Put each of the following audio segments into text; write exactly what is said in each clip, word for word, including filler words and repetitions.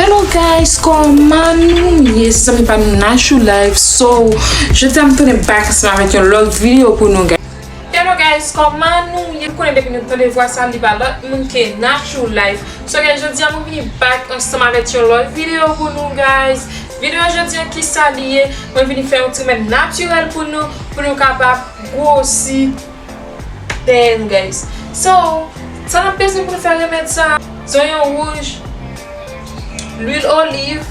Hello guys, kòman nou ye? Se zanmi pa nou Nachou Life. So, jodi a m tounen back ansanm avèk yon lòt videyo pou nou, guys. Hello guys, kòman nou ye? M konnen depi nou tande vwa sa, li pa lòt moun ke Nachou Life. So guys, jodi a mwen vini back ansanm avèk yon lòt videyo pou nou, guys. Videyo jodi a, kisa li ye? Mwen vini fè yon ti remèd natirèl pou nou, pou nou kapab gwosi dèyè nou, guys. So, sa n ap bezwen pou nou fè remèd sa, zonyon wouj, lwil oliv,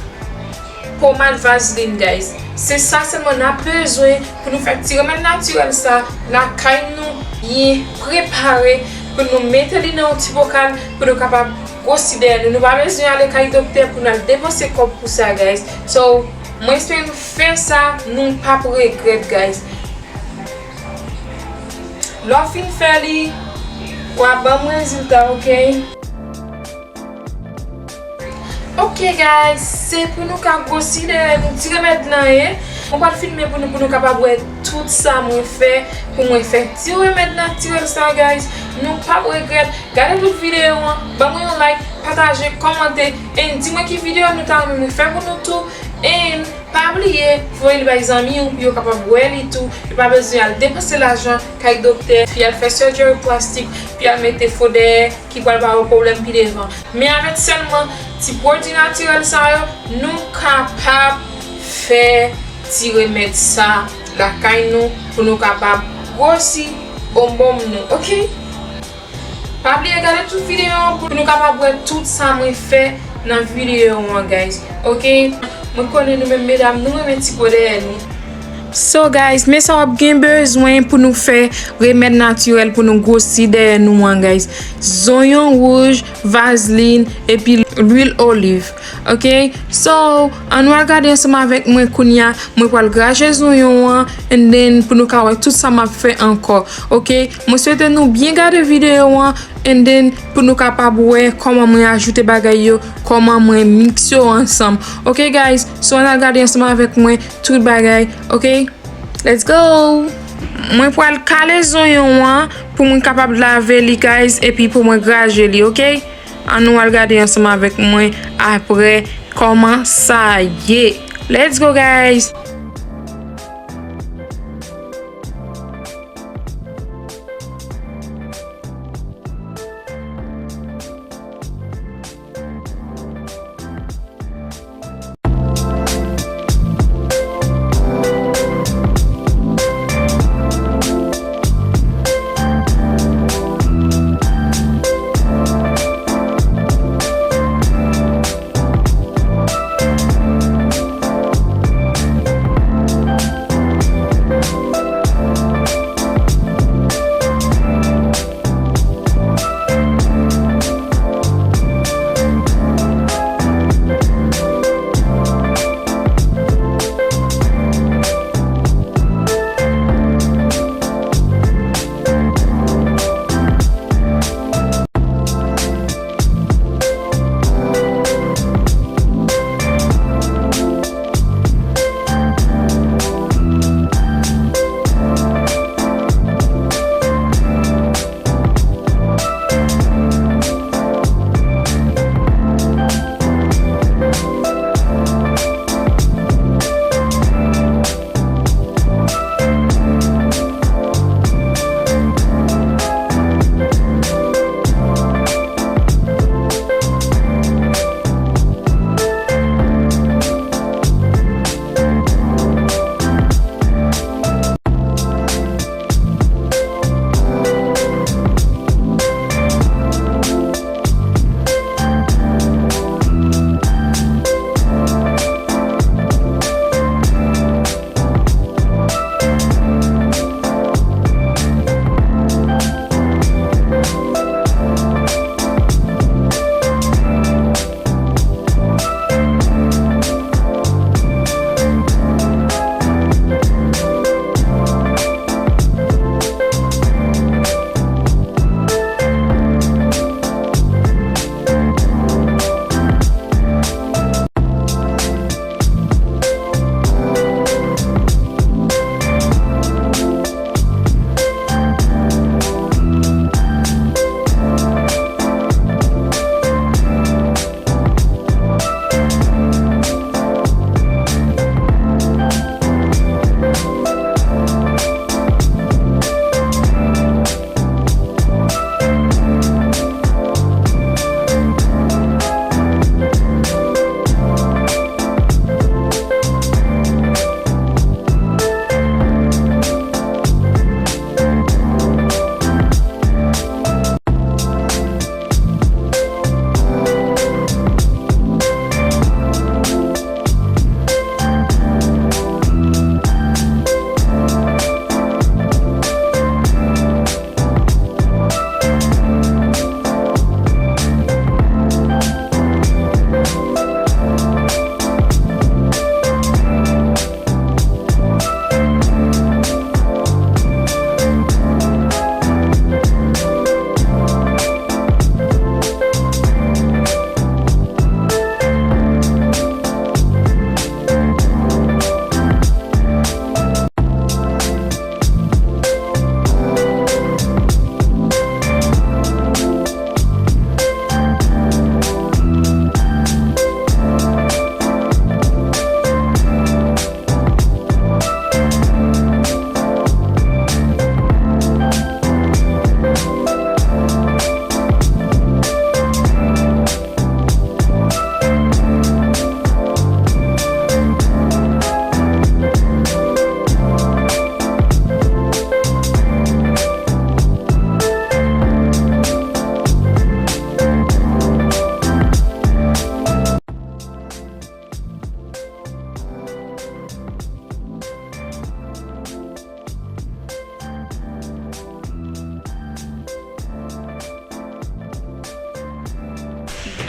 pomad vazlin, guys. Se sa sèlman n ap bezwen pou nou fè ti remèd natirèl sa lakay nou, byen prepare, pou nou mete li nan yon ti bokal pou nou kapab gwosi dèyè nou. Nou pa bezwen ale kay doktè pou n al depanse kòb pou sa, guys. So, mwen espere nou fè sa, nou p ap regrèt, guys. Lè w fin fè li, w a ban m rezilta, oke? Oke, guys, se pou nou ka gwosi dèyè nou, ti remèd lan ye. Mwen pral filme pou nou, pou nou kapab wè tout sa mwen fè, pou mwen fè ti remèd natirèl sa, guys. Nou p ap regrèt. Gade tout videyo an, ban mwen yon like, pataje, kòmante, and di mwen ki videyo nou ta renmen mwen fè pou nou tou. And pa bliye voye li bay zanmi w pou yo kapab wè li tou. Yo pa bezwen al depanse lajan kay doktè, pi al fè surgery plastik, pi al mete fo dèyè ki pral ba yo pwoblèm pi devan. Men avèk sèlman ti pwodui natirèl sa yo, nou kapab fè ti remèd sa lakay nou pou nou kapab gwosi bonbon nou, oke? Pa bliye gade tout videyo an pou nou kapab wè tout sa mwen fè nan videyo an, guys. Oke? Mwen konnen nou menm medam, nou renmen ti po dèyè nou. So, guys, men sa w ap gen bezwen pou nou fè remèd natirèl pou nou gwosi dèyè nou an, guys. Zonyon wouj, vazlin, epi lwil oliv. Oke? So, ann nou al gade ansanm avèk mwen kounye a. Mwen pral graje zonyon an, and then pou nou ka wè tout sa m ap fè ankò. Oke? Mwen swete nou byen gade videyo an, and then pou nou kapab wè kòman mwen ajoute bagay yo, kòman mwen miks yo ansanm. Oke, guys? So, ann al gade ansanm avèk mwen tout bagay. Oke? Let's go! Mwen pral kale zonyon an pou mwen kapab lave li, guys, epi pou mwen graje li, oke? Ann nou al gade ansanm avèk mwen apre kòman sa ye. Let's go, guys!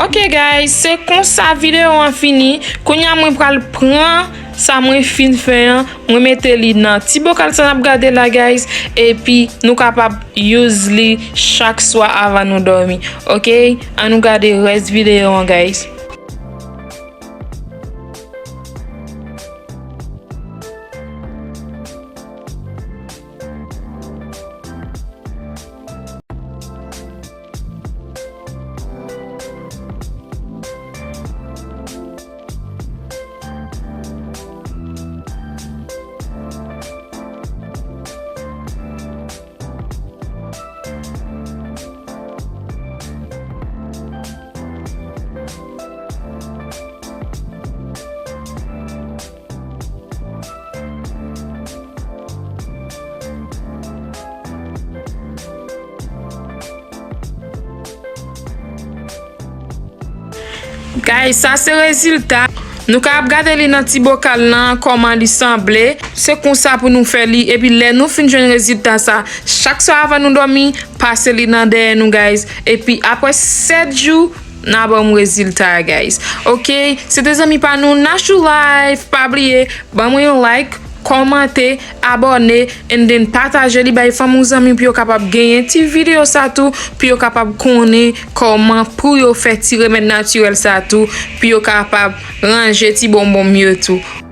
Ok guys, se konsa videyo an fini. Kounye a mwen pral pran sa mwen fin fè an, mwen mete li nan ti bokal sa n ap gade la guys, epi nou kapab use li chak swa avan nou dòmi. Ok, ann nou gade rès videyo an guys. Guys, sa se rezilta. Nou ka ap gade li nan ti bokal lan, kòman li sanble. Se konsa pou nou fè li. Epi lè nou fin jwenn rezilta sa, chak swa avan nou dòmi, pase li nan dèyè nou, guys. Epi apre sèt jou, n a ban m rezilta a, guys. Ok, se te zanmi pa nou, Nachou Life. Pa bliye, ban mwen yon like, kòmante, abòne, and then pataje li bay fanmi w, zanmi w pou yo kapab genyen ti videyo sa tou, pou yo kapab konnen kòman pou yo fè ti remèd natirèl sa tou, pou yo kapab ranje ti bonbon yo tou.